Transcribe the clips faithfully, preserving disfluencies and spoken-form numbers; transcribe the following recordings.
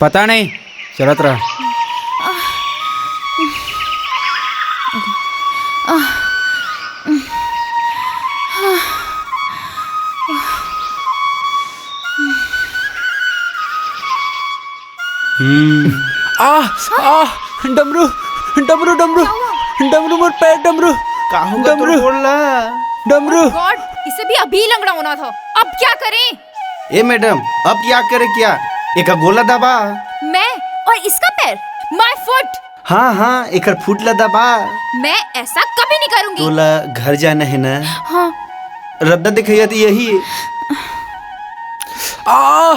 पता नहीं, चलत रह। हम्म। आ, आ, डमरू, डमरू, डमरू, डमरू, मोर पैर, डमरू। का होगा तोर डमरू। गोड़ ला? डमरू। गॉड, इसे भी अभी लंगड़ा होना था। अब क्या करें? ए मैडम, अब क्या करे क्या? एका गोला दबा। मैं? और इसका पैर? My foot। हाँ, हाँ, एकर फुट ला दबा। मैं ऐसा कभी नहीं करूंगी। तोला घर जाना है ना? हाँ। रद्दा दिखाइया तो यही है। आ,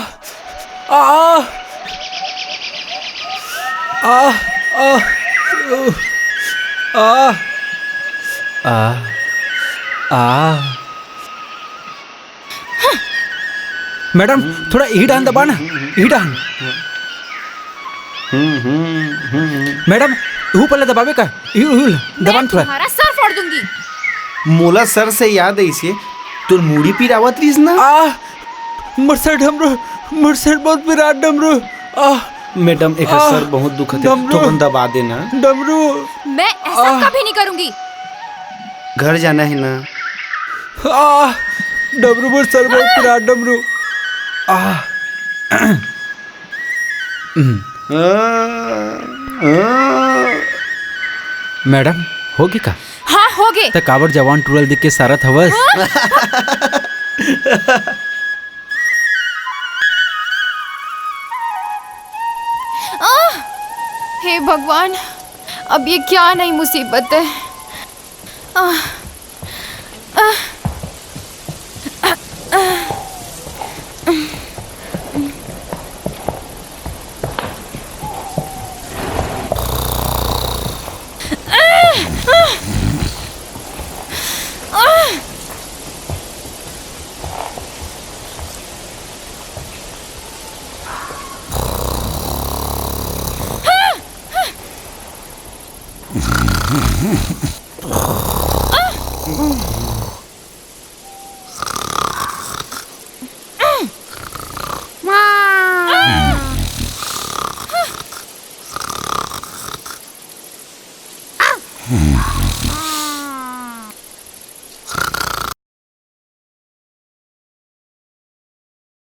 आ, आ, आ, आ, आ, आ। मैडम, थोड़ा इही डाहन दबा ना, इही डाहन। हम्म, हम्म, हम्म। मैडम, इहू पल्ला दबावे का? इहू, इहू ला, दबा मैं ना थोड़ा। तुम्हारा सर फोड़ दूंगी। मोला सर से याद आइसे, तोर मुड़ी पिरावत रहिस ना? आ, मोर सर डमरू, मोर सर बहुत पिरात डमरू। आ, मैडम, एकर आ, सर बहुत दुखत हे, डमरू। थोकन दबा देना। डमरू। मैं ऐसा आ। कभी नहीं करूंगी। घर जाना है ना? आ, डमरू, मोर सर बहुत पिरात डमरू। आ। हम्म। आ, आ। मैडम, होगे का? हाँ, होगे। त काबर जवान टूरा ल देख के सरत हवस? हाँ? आह! हे भगवान, अब ये क्या नई मुसीबत है? आह!